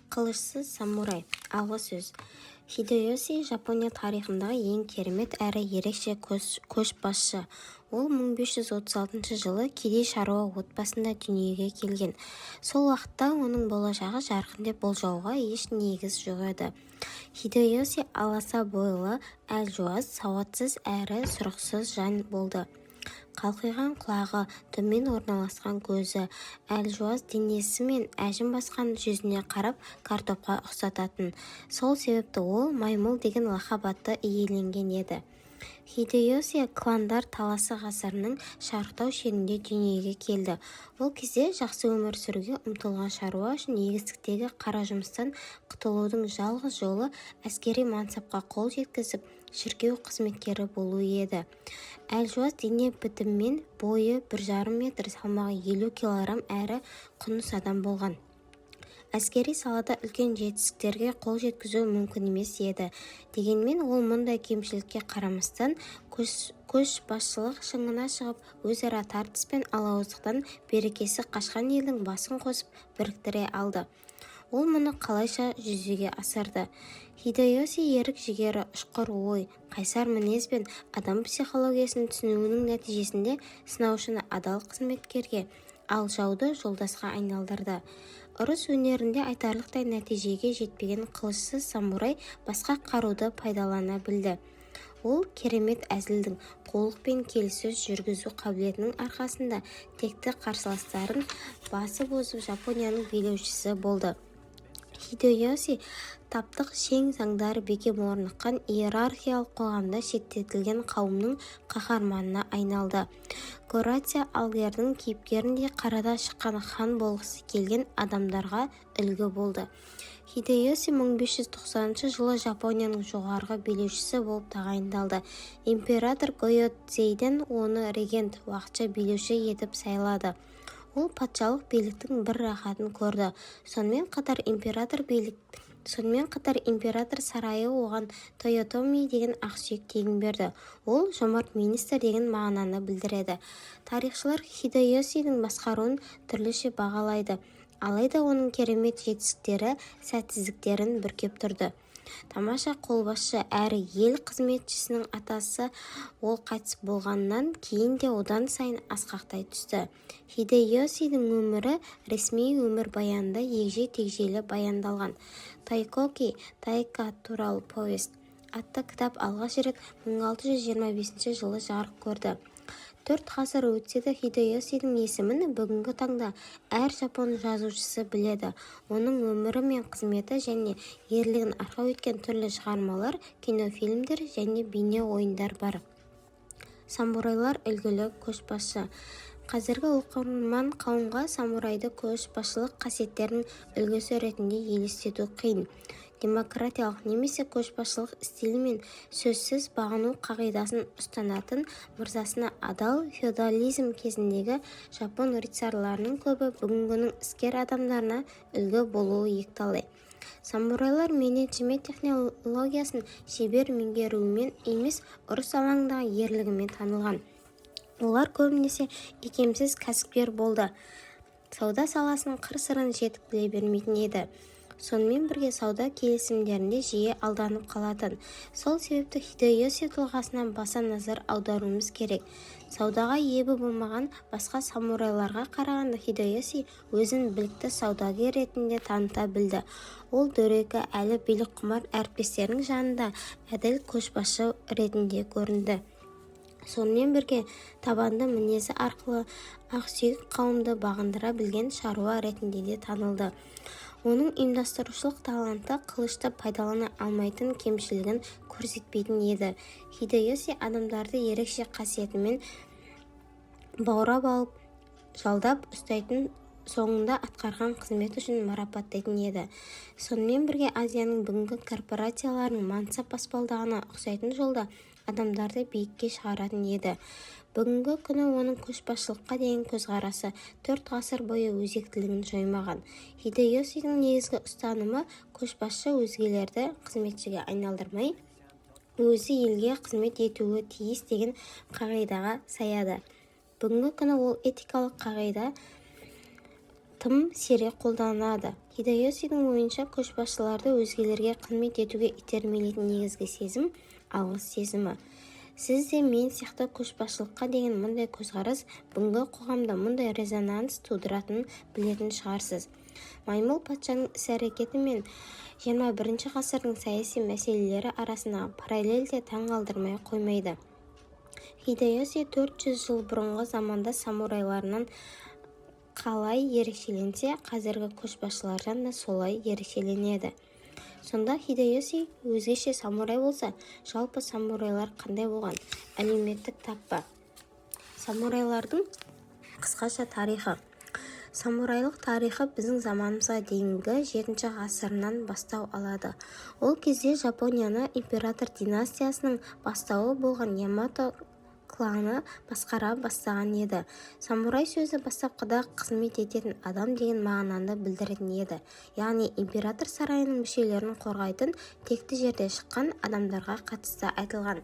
Қылышсыз самурай. Алғы сөз. Хидэёси — Жапония тарихындағы ең керемет әрі ерекше көшбасшы. Ол 1536 жылы кедей шаруа отбасында дүниеге келген. Сол уақытта оның болашағы жарқын деп болжауға еш негіз жоқ еді. Хидэёси аласа бойлы, әлжуаз, сауатсыз әрі сұрықсыз жан болды. Қалқиған құлағы, төмен орналасқан көзі, әлжуаз денесі мен әжім басқан жүзіне қарап, картопқа ұқсататын. Сол себепті ол «маймыл» деген лақап атты иеленген еді. Хидэёси кландар таласы ғасырының шарықтау шенінде дүниеге келді. Ол кезде жақсы өмір сүруге ұмтылған шаруа үшін егістіктегі қара жұмыстан құтылудың жалғыз жолы әскери мансапқа қол жеткізіп, шіркеу қызметкері болу еді. Әлжуаз дене бітімімен, бойы 1,5 метр, салмағы 50 килограмм әрі құныс адам болған. Әскери салада үлкен жетістіктерге қол жеткізу мүмкін емес еді. Дегенмен ол мұндай кемшілікке қарамастан, көшбасшылық шыңына шығып, өзара тартыс пен алауыздықтан берекесі қашқан елдің басын қосып, біріктіре алды. Ол мұны қалайша жүзеге асырды? Хидэёси ерік-жігері, ұшқыр ой, қайсар мінез бен адам психологиясын түсінуінің нәтижесінде сынаушыны адал қызметкерге, ал жауды жолдасқа айналдырды. Ұрыс өнерінде айтарлықтай нәтижеге жетпеген қылышсыз самурай басқа қаруды пайдалана білді. Ол керемет әзілдің, қулық пен келіссөз жүргізу қабілетінің арқасында текті қарсыластарын басып озып, Жапонияның билеушісі болды. Хидэёси таптық шең заңдары бекем орныққан иерархиялық қоғамда шеттетілген қауымның қаһарманына айналды. Горацио Алгердің кейіпкеріндей қарадан шыққан хан болғысы келген адамдарға үлгі болды. Хидэёси 1590 жылы Жапонияның жоғарғы билеушісі болып тағайындалды. Император Гоёдзейден оны регент, уақытша билеуші етіп сайлады. Ол патшалық биліктің бір рахатын көрді. Сонымен қатар император сарайы оған Тойотоми деген ақсүйек тегін берді. Ол «жомарт министр» деген мағынаны білдіреді. Тарихшылар Хидэёсидің басқаруын түрліше бағалайды. Алайда оның керемет жетістіктері сәтсіздіктерін бүркеп тұрды. Тамаша қолбасшы әрі ел қызметшісінің атасы ол қайтыс болғаннан кейін де одан сайын асқақтай түсті. Хидэёсидің өмірі ресми өмірбаянында егжей-тегжейлі баяндалған. «Тайкоки тайка туралы повесть» атты кітап алғаш рет 1625 жылы жарық көрді. 4 ғасыр өтсе де, Хидэёсидің есімін бүгінгі таңда әр жапон жазушысы біледі. Оның өмірі мен қызметі және ерлігін арқау еткен түрлі шығармалар, кинофильмдер және бейне ойындар бар. Самурайлар: үлгілі көшбасшы. Қазіргі оқырман қауымға самурайды көшбасшылық қасиеттерінің үлгісі ретінде елестету қиын. Демократиялық немесе көшбасшылық стилі мен сөзсіз бағыну қағидасын ұстанатын, мырзасына адал феодализм кезіндегі жапон рыцарьларының көбі бүгінгінің іскер адамдарына үлгі болуы екіталай. Самурайлар менеджмент технологиясын шебер меңгеруімен емес, ұрыс алаңындағы ерлігімен танылған. Олар көбінесе икемсіз кәсіпкер болды, сауда саласының қыр-сырын жетік біле бермейтін еді. Сонымен бірге сауда келісімдерінде жиі алданып қалатын. Сол себепті Хидэёси тұлғасына баса назар аударуымыз керек. Саудаға ебі болмаған басқа самурайларға қарағанда, Хидэёси өзін білікті саудагер ретінде таныта білді. Ол дөрекі әрі билікқұмар әріптестерінің жанында әділ көшбасшы ретінде көрінді. Сонымен бірге табанды мінезі арқылы ақсүйек қауымды бағындыра білген шаруа ретінде де танылды. Оның ұйымдастырушылық таланты қылышты пайдалана алмайтын кемшілігін көрсетпейтін еді. Хидэёси адамдарды ерекше қасиетімен баурап алып, жалдап ұстайтын, соңында атқарған қызметі үшін марапаттайтын еді. Сонымен бірге Азияның бүгінгі корпорацияларының мансап баспалдағына ұқсайтын жолда адамдарды биікке шығаратын еді. Бүгінгі күні оның көшбасшылыққа деген көзқарасы 4 ғасыр бойы өзектілігін жоймаған. Хидэёсидің негізгі ұстанымы: көшбасшы өзгелерді қызметшіге айналдырмай, өзі елге қызмет етуі тиіс деген қағидаға саяды. Бүгінгі күні ол этикалық қағида тым сирек қолданылады. Хидэёсидің ойынша, көшбасшыларды өзгелерге қызмет етуге итермелейтін негізгі сезім – алғыс сезімі. Сіз де мен сияқты көшбасшылыққа деген мұндай көзқарас бүгінгі қоғамда мұндай резонанс тудыратынын білетін шығарсыз. Маймыл патшаның іс-әрекеті мен 21-ші ғасырдың саяси мәселелері арасындағы параллель де таң қалдырмай қоймайды. Хидэёси 400 жыл бұрынғы замандас самурайларынан қалай ерекшеленсе, қазіргі көшбасшылардан да солай ерекшеленеді. Сонда Хидэёси өзгеше самурай болса, жалпы самурайлар қандай болған? Әлеуметтік тап па? Самурайлардың қысқаша тарихы. Самурайлық тарихы біздің заманымызға дейінгі жетінші ғасырынан бастау алады. Ол кезде Жапонияны император династиясының бастауы болған Ямато кланы басқара бастаған еді. Самурай сөзі бастапқыда қызмет ететін адам деген мағынаны білдіретін еді. Яғни император сарайының мүшелерін қорғайтын текті жерден шыққан адамдарға қатысты айтылған.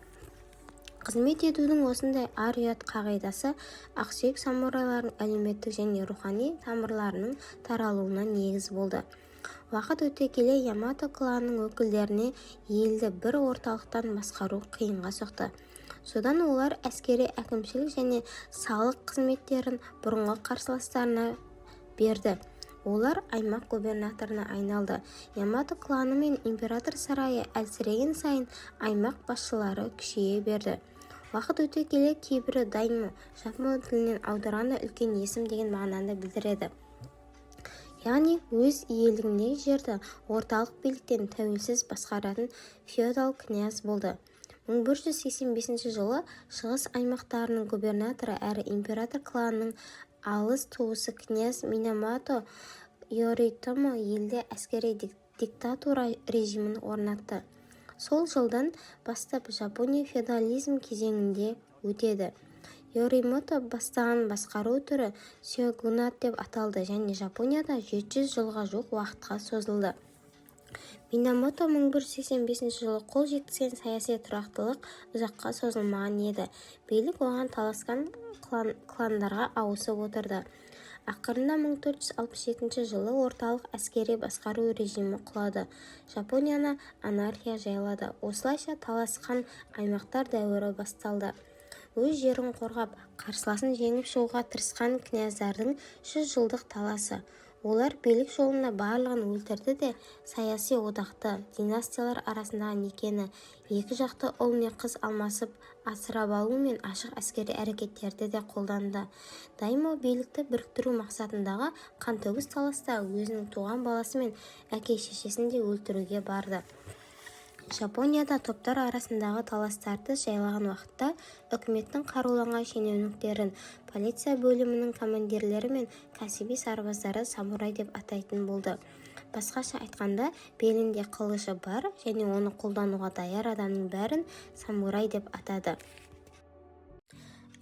Қызмет етудің осындай ар-ұят қағидасы ақсүйек самурайлардың әлеуметтік және рухани тамырларының таралуына негіз болды. Уақыт өте келе Ямато кланының өкілдеріне елді бір орталықтан басқару қиынға соқты. Содан олар әскери, әкімшілік және салық қызметтерін бұрынғы қарсыластарына берді. Олар аймақ губернаторына айналды. Ямато кланы мен император сарайы әлсіреген сайын аймақ басшылары күшейе берді. Уақыт өте келе кейбірі даймё, жапон тілінен аударғанда үлкен есім деген мағынаны білдіреді. Яғни өз иелігіндегі жерді орталық биліктен тәуелсіз басқаратын феодал князь болды. 1185 жылы шығыс аймақтарының губернаторы әрі император кланының алыс туысы князь Минамото Ёритомо елде әскери диктатура режимін орнатты. Сол жылдан бастап Жапония феодализм кезеңіне өтеді. Ёримото бастаған басқару түрі сёгунат деп аталды және Жапонияда 700 жылға жуық уақытқа созылды. Минамото 1185 жылы қол жеткізген саяси тұрақтылық ұзаққа созылмаған еді. Билік оған таласқан кландарға ауысып отырды. Ақырында 1467 жылы орталық әскери басқару режимі құлады. Жапонияны анархия жайлады. Осылайша таласқан аймақтар дәуірі басталды. Өз жерін қорғап, қарсыласын жеңіп шығуға тырысқан князьдардың 100 жылдық таласы. Олар билік жолында барлығын өлтірді де, саяси одақты, династиялар арасындағы некені, екі жақты ұл не қыз алмасып асырап алу мен ашық әскери әрекеттерді де қолданды. Даймё билікті біріктіру мақсатындағы қантөгіс таласта өзінің туған баласы мен әке-шешесін де өлтіруге барды. Жапонияда топтар арасындағы таластарды жайлаған уақытта үкіметтің қаруланған шенеуніктерін, полиция бөлімінің командирлері мен кәсіби сарбаздарды самурай деп атайтын болды. Басқаша айтқанда, белінде қылышы бар және оны қолдануға даяр адамның бәрін самурай деп атады.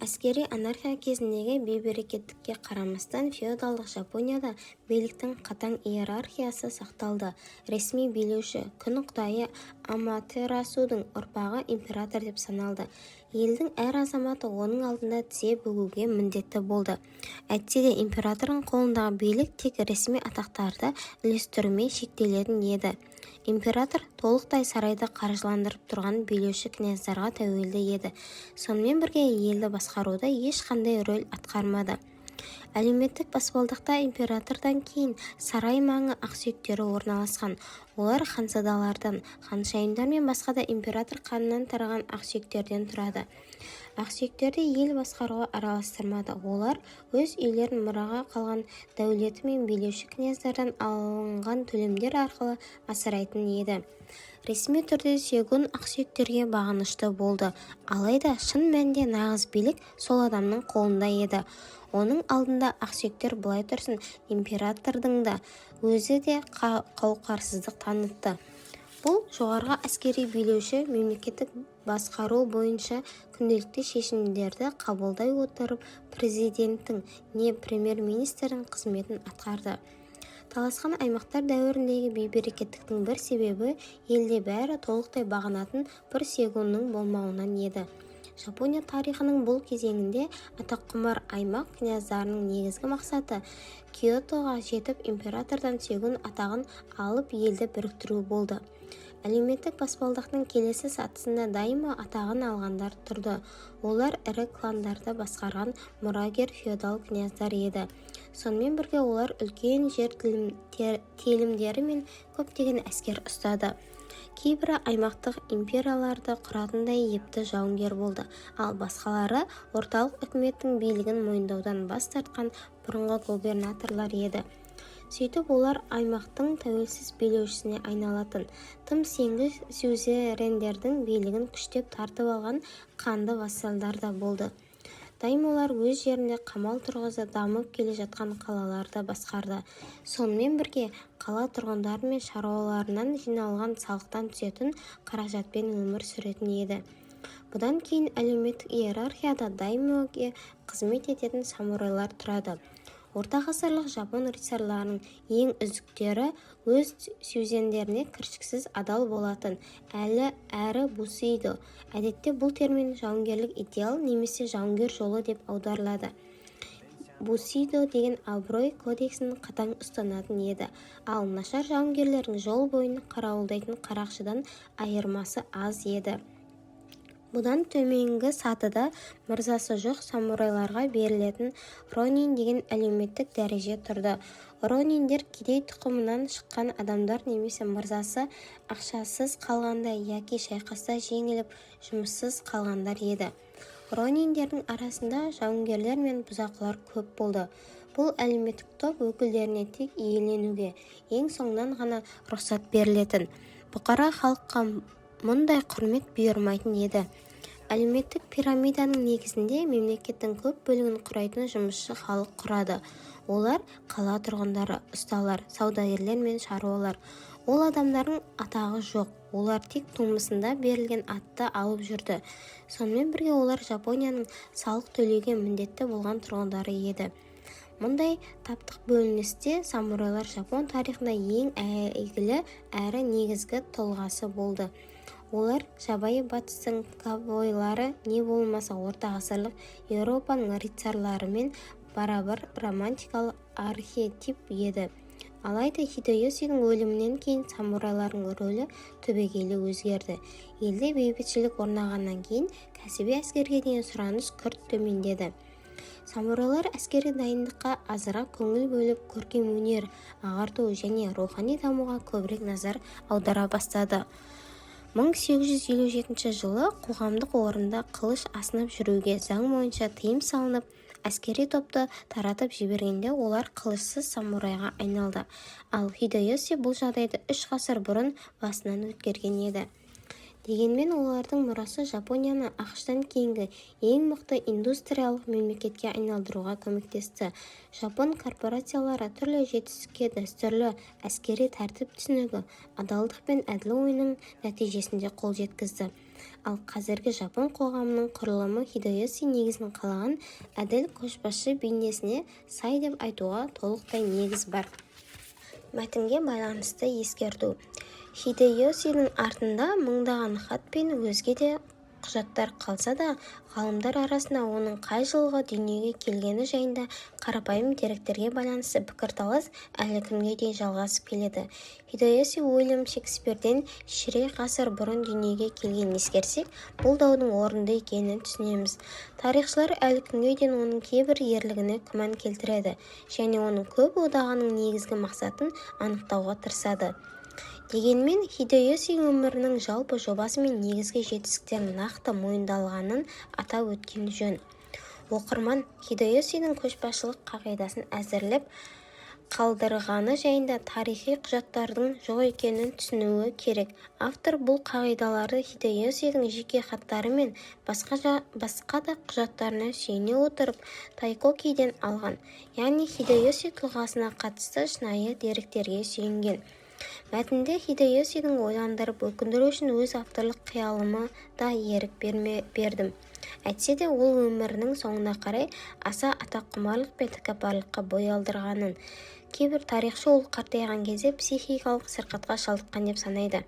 Әскери анархия кезіндегі бейберекеттікке қарамастан феодалдық Жапонияда биліктің қатаң иерархиясы сақталды. Ресми билеуші, күн құдайы Аматерасудың ұрпағы император деп саналды. Елдің әр азаматы оның алдында тізе бүгуге міндетті болды. Әйтсе де императордың қолындағы билік тек ресми атақтарды үлестірумен шектелетін еді. Император толықтай сарайды қаржыландырып тұрған билеуші князьдарға тәуелді еді. Сонымен бірге елді басқаруда ешқандай рөл атқармады. Әлеуметтік баспалдақта императордан кейін сарай маңы ақсүйектері орналасқан. Олар ханзадалардан, ханшайымдар мен басқа да император қанынан тараған ақсүйектерден тұрады. Ақсүйектерді ел басқаруға араластырмады. Олар өз үйлерін мұраға қалған дәулеті мен билеуші князьдардан алынған төлемдер арқылы асырайтын еді. Ресми түрде сёгун ақсүйектерге бағынышты болды. Алайда шын мәнінде нағыз билік сол адамның қолында еді. Оның алдында ақсүйектер былай тұрсын, императордың да өзі де қауқарсыздық танытты. Бұл жоғарғы әскери билеуші мемлекеттік басқару бойынша күнделікті шешімдерді қабылдай отырып, президенттің не премьер-министрдің қызметін атқарды. Таласқан аймақтар дәуіріндегі бейберекеттіктің бір себебі елде бәрі толықтай бағынатын бір сёгунның болмауынан еді. Жапония тарихының бұл кезеңінде атаққұмар аймақ князьдарының негізгі мақсаты Киотоға жетіп, императордан сёгун атағын алып, елді біріктіру болды. Әлеуметтік баспалдақтың келесі сатысында даймё атағын алғандар тұрды. Олар ірі кландарды басқарған мұрагер феодал князьдар еді. Сонымен бірге олар үлкен жер телімдері мен көптеген әскер ұстады. Кейбірі аймақтық империяларды құратындай епті жауынгер болды, ал басқалары орталық үкіметтің билігін мойындаудан бас тартқан бұрынғы губернаторлар еді. Сөйтіп олар аймақтың тәуелсіз билеушісіне айналатын. Тым сенгіш сюзерендердің билігін күштеп тартып алған қанды вассалдар да болды. Даймолар өз жерінде қамал тұрғызды, дамып келе жатқан қалаларды басқарды. Сонымен бірге қала тұрғындары мен шаруаларынан жиналған салықтан түсетін қаражатпен өмір сүретін еді. Бұдан кейін әлеуметтік иерархияда даймёге қызмет ететін самурайлар тұрады. Ортағасырлық жапон рыцарьларының ең үздіктері өз сюзерендеріне кіршіксіз адал болатын әрі бусидо (әдетте бұл термин жауынгерлік идеал немесе жауынгер жолы деп аударылады) бусидо деген абырой кодексін қатаң ұстанатын еді. Ал нашар жауынгерлердің жол бойын қарауылдайтын қарақшыдан айырмасы аз еді. Бұдан төменгі сатыда мырзасы жоқ самурайларға берілетін ронин деген әлеуметтік дәреже тұрды. Рониндер кедей тұқымынан шыққан адамдар немесе мырзасы ақшасыз қалғанда яки шайқаста жеңіліп, жұмыссыз қалғандар еді. Рониндердің арасында жауынгерлер мен бұзақылар көп болды. Бұл әлеуметтік топ өкілдеріне тек иеленуге ең соңынан ғана рұқсат берілетін. Бұқара халыққа мұндай құрмет бұйырмайтын еді. Әлеуметтік пирамиданың негізінде мемлекеттің көп бөлігін құрайтын жұмысшы халық құрады. Олар қала тұрғындары, ұсталар, саудагерлер мен шаруалар. Ол адамдардың атағы жоқ, олар тек тумысында берілген атты алып жүрді. Сонымен бірге олар Жапонияның салық төлеуге міндетті болған тұрғындары еді. Мұндай таптық бөліністе самурайлар жапон тарихында ең әйгілі әрі негізгі тұлғасы болды. Олар жабайы батыстың ковбойлары не болмаса ортағасырлық Еуропаның рыцарьларымен барабар романтикалық архетип еді. Алайда Хидэёсидің өлімінен кейін самурайлардың рөлі түбегейлі өзгерді. Елде бейбітшілік орнағаннан кейін кәсіби әскерге деген сұраныс күрт төмендеді. Самурайлар әскери дайындыққа азырақ көңіл бөліп, көркемөнер, ағарту және рухани дамуға көбірек назар аудара бастады. 1857 жылы қоғамдық орында қылыш асынып жүруге заң бойынша тыйым салынып, әскери топты таратып жібергенде олар қылышсыз самурайға айналды. Ал Хидэёси бұл жағдайды 3 ғасыр бұрын басынан өткерген еді. Дегенмен олардың мұрасы Жапонияны АҚШ-тан кейінгі ең мықты индустриялық мемлекетке айналдыруға көмектесті. Жапон корпорациялары түрлі жетістікке дәстүрлі әскери тәртіп түсінігі, адалдық пен әділ ойынның нәтижесінде қол жеткізді. Ал қазіргі жапон қоғамының құрылымы Хидэёси негізін қалаған әділ көшбасшы бейнесіне сай деп айтуға толықтай негіз бар. Мәтінге байланысты ескерту: Хидэёсидің артында мыңдаған хат пен өзге де құжаттар қалса да, ғалымдар арасында оның қай жылғы дүниеге келгені жайында қарапайым деректерге байланысты пікірталас әлі күнге дейін жалғасып келеді. Хидэёси Уильям Шекспирден ширек ғасыр бұрын дүниеге келгенін ескерсек, бұл даудың орынды екенін түсінеміз. Тарихшылар әлі күнге дейін оның кейбір ерлігіне күмән келтіреді және оның көп одағының негізгі мақсатын анықтауға тырысады. Дегенмен Хидэёси өмірінің жалпы жобасы мен негізгі жетістіктерінің нақты мойындалғанын атап өткен жөн. Оқырман Хидэёсидің көшбасшылық қағидасын әзірлеп қалдырғаны жайында тарихи құжаттардың жоқ екенін түсінуі керек. Автор бұл қағидаларды Хидэёсидің жеке хаттары мен басқа да құжаттарына сүйене отырып Тайкокиден алған, яғни Хидэёси тұлғасына қатысты шынайы деректерге сүйенген. Мәтінде Хидэёсиді ойландырып, өкіндіру үшін өз авторлық қиялыма да ерік бердім. Әйтсе де ол өмірінің соңына қарай аса атаққұмарлық пен тәкаппарлыққа бой алдырғанын, кейбір тарихшы ол қартайған кезде психикалық сырқатқа шалдыққан деп санайды.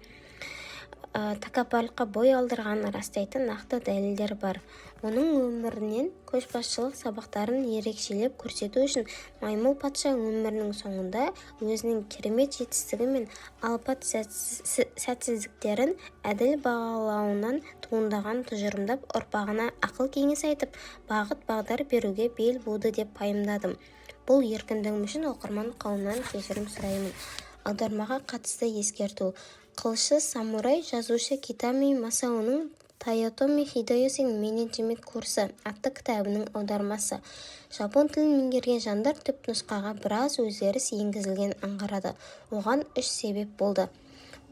Тәкаппарлыққа бой алдырғанын растайтын нақты дәлелдер бар. Оның өмірінен көшбасшылық сабақтарын ерекшелеп көрсету үшін маймыл патша өмірінің соңында өзінің керемет жетістігі мен алапат сәтсіздіктерін әділ бағалауынан туындағанын тұжырымдап, ұрпағына ақыл-кеңес айтып, бағыт-бағдар беруге бел буды деп пайымдадым. Бұл еркіндігім үшін оқырман қауымнан кешірім сұраймын. Аудармаға қатысты ескерту. «Қылышсыз самурай» жазушы Китами Масаоның «Тойотоми Хидэёсидің менеджмент курсы» атты кітабының аудармасы. Жапон тілін меңгерген жандар түпнұсқаға біраз өзгеріс енгізілгенін аңғарады. Оған үш себеп болды.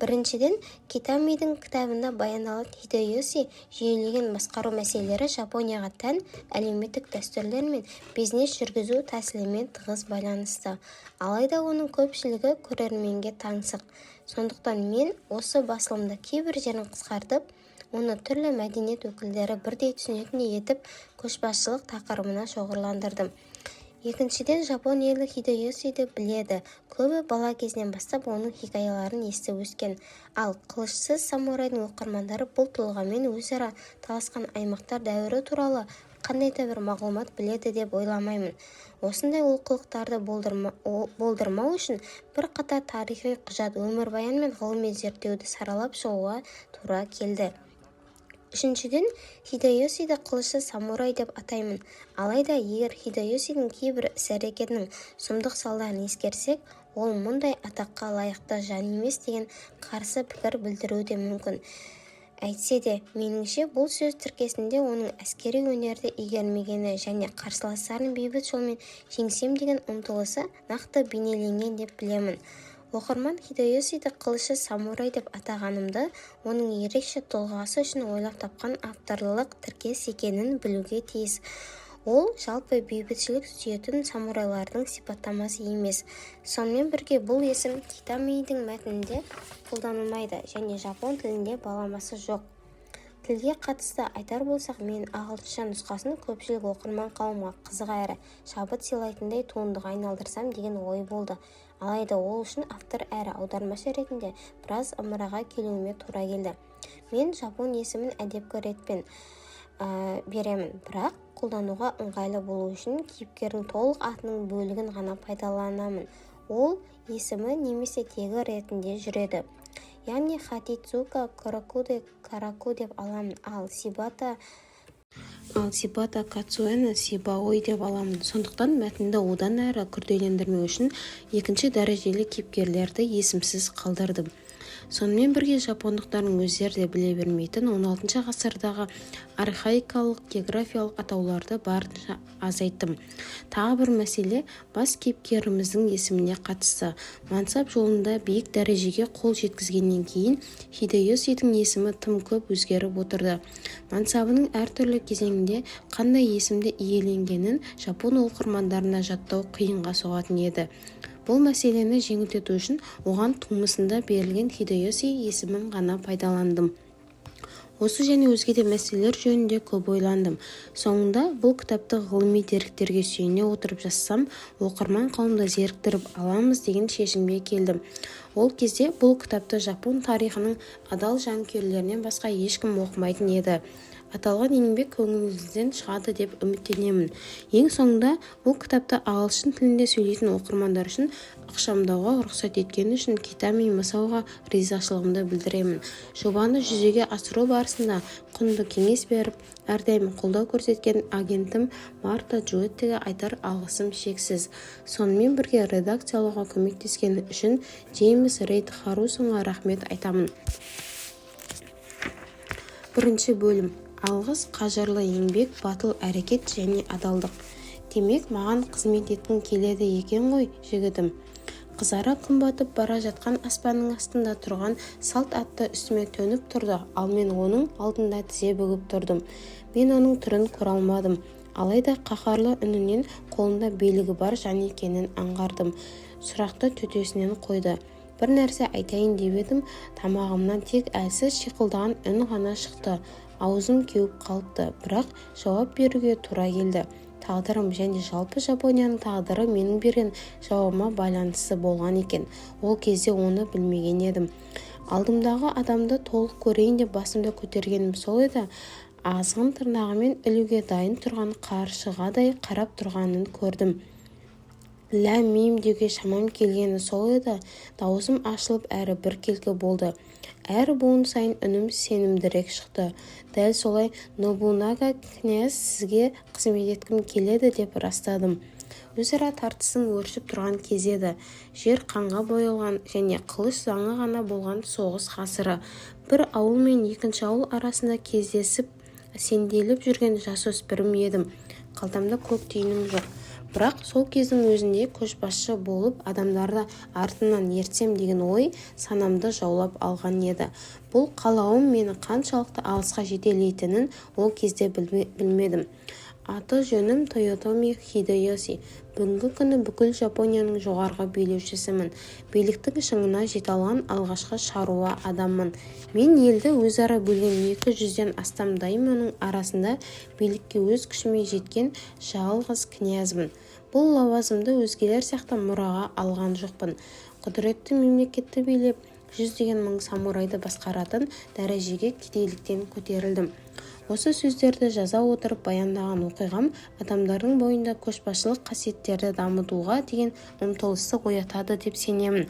Біріншіден, Китамидің кітабында баяндалатын Хидэёси жүйелеген басқару мәселелері Жапонияға тән әлеуметтік дәстүрлер мен бизнес жүргізу тәсілімен тығыз байланысты. Алайда оның көпшілігі көрерменге таңсық. Сондықтан мен осы басылымда кейбір жерін қысқартып, оны түрлі мәдениет өкілдері бірдей түсінетіндей етіп, көшбасшылық тақырыбына шоғырландырдым. Екіншіден, жапон елі Хидэёсиді біледі. Көбі бала кезінен бастап оның хикаяларын естіп өскен. Ал «Қылышсыз самурайдың» оқырмандары бұл тұлғамен өзара таласқан аймақтар дәуірі туралы қандай да бір мағлұмат біледі деп ойламаймын. Осындай олқылықтарды болдырмау үшін бірқатар тарихи құжат, өмірбаян мен ғылыми зерттеуді саралап шығуға тура келді. Үшіншіден, Хидэёсиді қылышсыз самурай деп атаймын. Алайда егер Хидэёсидің кейбір іс-әрекетінің сұмдық салдарын ескерсек, ол мұндай атаққа лайықты жан емес деген қарсы пікір білдіруі де мүмкін. Әйтсе де, меніңше, бұл сөз тіркесінде оның әскери өнерді игермегені және қарсыластарын бейбіт жолмен жеңсем деген ұмтылысы нақты бейнеленген деп білемін. Оқырман Хидэёсиді қылышсыз самурай деп атағанымды оның ерекше тұлғасы үшін ойлап тапқан авторлық тіркес екенін білуге тиіс. Ол жалпы бейбітшілік сүйетін самурайлардың сипаттамасы емес. Сонымен бірге бұл есім Китамидің мәтінінде қолданылмайды және жапон тілінде баламасы жоқ. Тілге қатысты айтар болсақ, мен ағылшынша нұсқасын көпшілік оқырман қауымға қызық әрі шабыт сыйлайтындай туындыға айналдырсам деген ой болды. Алайда ол үшін автор әрі аудармашы ретінде біраз ымыраға келуіме тура келді. Мен жапон есімін әдепкі ретпен беремін, бірақ қолдануға ыңғайлы болу үшін кейіпкердің толық атының бөлігін ғана пайдаланамын. Ол есімі немесе тегі ретінде жүреді. Яғни Хатидзука Коракуды Караку деп аламын, ал Сибата Кацуэні Сибаой деп аламын. Сондықтан мәтінді одан әрі күрделендірмеу үшін екінші дәрежелі кейіпкерлерді есімсіз қалдырдым. Сонымен бірге жапондықтардың өздері де біле бермейтін 16 ғасырдағы архаикалық географиялық атауларды барынша азайттым. Тағы бір мәселе бас кейіпкеріміздің есіміне қатысты. Мансап жолында биік дәрежеге қол жеткізгеннен кейін Хидэёсидің есімі тым көп өзгеріп отырды. Мансабының әртүрлі кезеңінде қандай есімді иеленгенін жапон оқырмандарына жаттау қиынға соғатын еді. Бұл мәселені жеңілдету үшін оған тумысында берілген Хидэёси есімін ғана пайдаландым. Осы және өзге де мәселелер жөнінде көп ойландым. Соңында бұл кітапты ғылыми деректерге сүйене отырып жазсам, оқырман қауымды зеріктіріп аламыз деген шешімге келдім. Ол кезде бұл кітапты жапон тарихының адал жанкүйерлерінен басқа ешкім оқымайтын еді. Аталған еңбек көңіліңізден шығады деп үміттенемін. Ең соңында бұл кітапты ағылшын тілінде сөйлейтін оқырмандар үшін ықшамдауға рұқсат еткені үшін Китами Масаоға ризашылығымды білдіремін. Жобаны жүзеге асыру барысында құнды кеңес беріп, әрдайым қолдау көрсеткен агентім Марта Джуэттиге айтар алғысым шексіз. Сонымен бірге редакциялауға көмектескені үшін Джеймс Рейд Харусонға рахмет айтамын. Бірінші бөлім. Алғыс. Қажырлы еңбек, батыл әрекет және адалдық. Демек, маған қызмет еткің келеді екен ғой, жігітім. Қызара күн батып бара жатқан аспанның астында тұрған салт атты үстіме төніп тұрды, ал мен оның алдында тізе бүгіп тұрдым. Мен оның түрін көре алмадым, алайда қаһарлы үнінен қолында билігі бар жан екенін аңғардым. Сұрақты төтесінен қойды. Бір нәрсе айтайын деп едім, тамағымнан тек әлсіз шиқылдаған үн ғана шықты. Аузым кеуіп қалыпты, бірақ жауап беруге тура келді. Тағдырым және жалпы Жапонияның тағдыры менің берген жауабыма байланысты болған екен. Ол кезде оны білмеген едім. Алдымдағы адамды толық көрейін деп басымды көтергенім сол еді, азғын тырнағымен ілуге дайын тұрған қаршығадай қарап тұрғанын көрдім. Ләм-мим деуге шамам келгені сол еді, дауысым ашылып әрі біркелкі болды. Әр буын сайын үнім сенімдірек шықты. «Дәл солай, Нобунага князь, сізге қызмет еткім келеді», – деп растадым. Өзара тартыстың өршіп тұрған кезі еді. Жер қанға боялған және қылыш заңы ғана болған соғыс ғасыры. Бір ауыл мен екінші ауыл арасында кездесіп сенделіп жүрген жасөспірім едім. Қалтамда көк тиыным жоқ. Бірақ сол кездің өзінде көшбасшы болып, адамдарды артымнан ертсем деген ой санамды жаулап алған еді. Бұл қалауым мені қаншалықты алысқа жетелейтінін ол кезде білмедім. Аты-жөнім Тойотоми Хидэёси. Бүгінгі күні бүкіл Жапонияның жоғарғы билеушісімін. Биліктің шыңына жете алған алғашқы шаруа адаммын. Мен елді өзара бөлген 200-ден астам даймёның арасында билікке өз күшіме жеткен жалғыз князьбін. Бұл лауазымды өзгелер сияқты мұраға алған жоқпын. Құдіретті мемлекетті билеп, жүздеген мың самурайды басқаратын дәрежеге кедейліктен көтерілдім. Осы сөздерді жаза отырып баяндаған оқиғам адамдардың бойында көшбасшылық қасиеттерді дамытуға деген ұмтылысты оятады деп сенемін.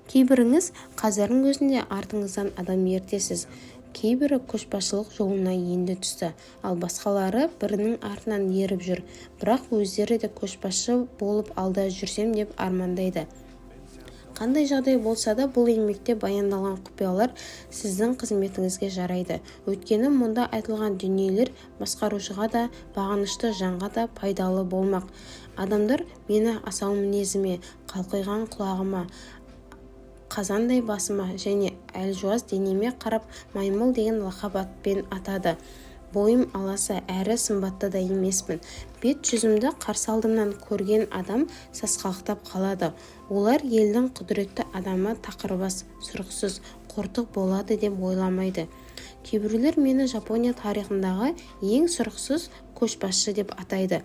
Кейбіріңіз қазірдің өзінде артыңыздан адам ертесіз. Кейбірі көшбасшылық жолына енді түсті, ал басқалары бірінің артынан еріп жүр, бірақ өздері де көшбасшы болып алда жүрсем деп армандайды. Қандай жағдай болса да, бұл еңбекте баяндалған құпиялар сіздің қызметіңізге жарайды. Өйткені мұнда айтылған дүниелер басқарушыға да, бағынышты жанға да пайдалы болмақ. Адамдар мені асау мінезіме, қалқиған құлағыма, қазандай басыма және әлжуаз денеме қарап «маймыл» деген лақап атпен атады. Бойым аласа әрі сымбатты да емеспін. Бет-жүзімді қарсы алдымнан көрген адам сасқалақтап қалады. Олар елдің құдіретті адамы тақырбас, сұрықсыз, қортық болады деп ойламайды. Кейбіреулер мені Жапония тарихындағы ең сұрықсыз көшбасшы деп атайды.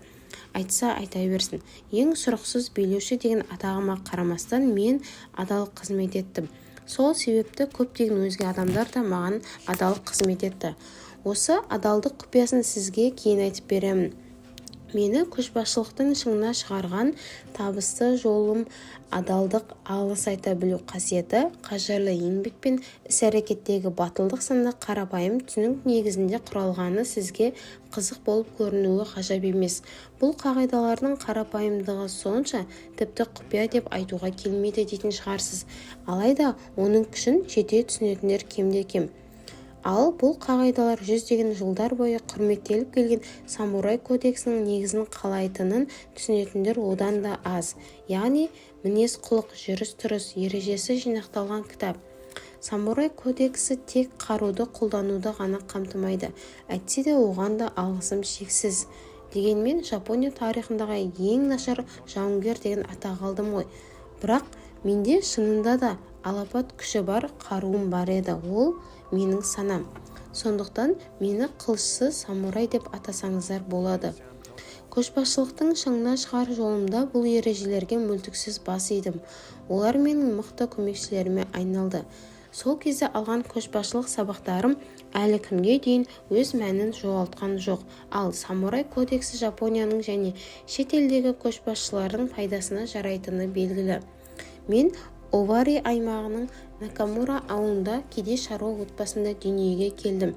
Айтса, айта берсін. Ең сұрықсыз билеуші деген атағыма қарамастан, мен адал қызмет еттім. Сол себепті көптеген өзге адамдар да маған адал қызмет етті. Осы адалдық құпиясын сізге кейін айтып беремін. Мені көшбасшылықтың шыңына шығарған табысты жолым адалдық, алғыс айта білу қасиеті, қажырлы еңбек пен іс-әрекеттегі батылдық сынды қарапайым түсінік негізінде құралғаны сізге қызық болып көрінуі ғажап емес. Бұл қағидалардың қарапайымдығы сонша, тіпті құпия деп айтуға келмейді дейтін шығарсыз. Алайда оның күшін жете түсінетіндер кемде-кем. Ал бұл қағидалар жүздеген жылдар бойы құрметтеліп келген самурай кодексінің негізін қалайтынын түсінетіндер одан да аз. Яғни мінез-құлық, жүріс-тұрыс ережесі жинақталған кітап. Самурай кодексі тек қаруды қолдануды ғана қамтымайды. Әйтсе де оған да алғысым шексіз. Дегенмен Жапония тарихындағы ең нашар жауынгер деген атақ алдым ғой. Бірақ менде шынында да алапат күші бар қаруым бар еді. Ол – менің санам. Сондықтан мені қылышсыз самурай деп атасаңыздар болады. Көшбасшылықтың шыңына шығар жолымда бұл ережелерге мүлтіксіз бас идім. Олар менің мықты көмекшілеріме айналды. Сол кезде алған көшбасшылық сабақтарым әлі күнге дейін өз мәнін жоғалтқан жоқ. Ал самурай кодексі Жапонияның және шет елдегі көшбасшылардың пайдасына жарайтыны белгілі. Мен Овари аймағының Накамура ауылында кедей шаруа отбасында дүниеге келдім.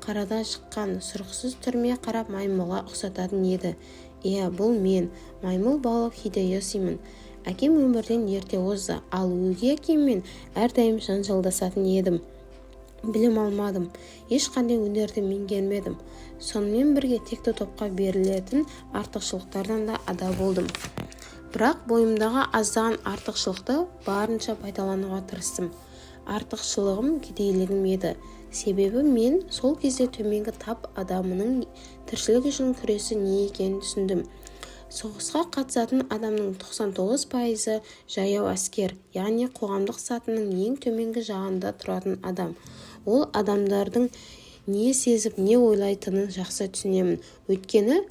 Қарадан шыққан сұрықсыз түріме қарап маймылға ұқсататын еді. Иә, бұл мен, маймыл балық Хидэёсимін. Әкем өмірден ерте озды, ал өгей әкеммен әрдайым жанжалдасатын едім. Білім алмадым, ешқандай өнерді меңгермедім. Сонымен бірге текті топқа берілетін артықшылықтардан да ада болдым. Бірақ бойымдағы аздаған артықшылықты барынша пайдалануға тырыстым. Артықшылығым кедейлігім еді. Себебі мен сол кезде төменгі тап адамының тіршілік үшін күресі не екенін түсіндім. Соғысқа қатысатын адамның 99%-ы жаяу әскер, яғни қоғамдық сатының ең төменгі жағында тұратын адам. Ол адамдардың не сезіп, не ойлайтынын жақсы түсінемін. Өйткені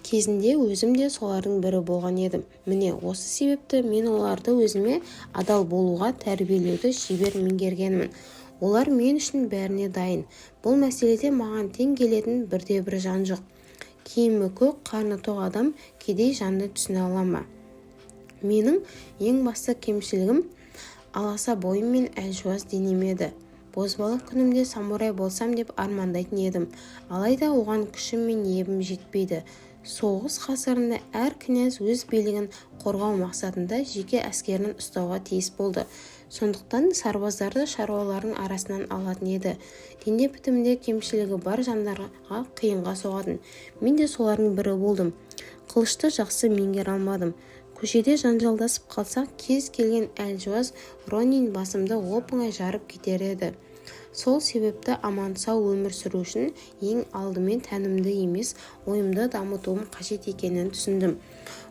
кезінде өзім де солардың бірі болған едім. Міне, осы себепті мен оларды өзіме адал болуға тәрбиелеуді шебер меңгергенмін. Олар мен үшін бәріне дайын. Бұл мәселеде маған тең келетін бірде-бір жан жоқ. Киімі көк, қарны тоқ адам кедей жанды түсіне ала ма? Менің ең басты кемшілігім аласа бойым мен әлжуаз денем еді. Бозбала күнімде самурай болсам деп армандайтын едім. Алайда оған күшім мен ебім жетпейді. Соғыс ғасырында әр князь өз билігін қорғау мақсатында жеке әскерін ұстауға тиіс болды. Сондықтан сарбаздарды шаруалардың арасынан алатын еді. Дене бітімінде кемшілігі бар жандарға қиынға соғатын. Мен де солардың бірі болдым. Қылышты жақсы меңгере алмадым. Көшеде жанжалдасып қалсақ, кез келген әлжуаз ронин басымды оп-оңай жарып кетер еді. Сол себепті аман-сау өмір сүру үшін ең алдымен тәнімді емес, ойымды дамытуым қажет екенін түсіндім.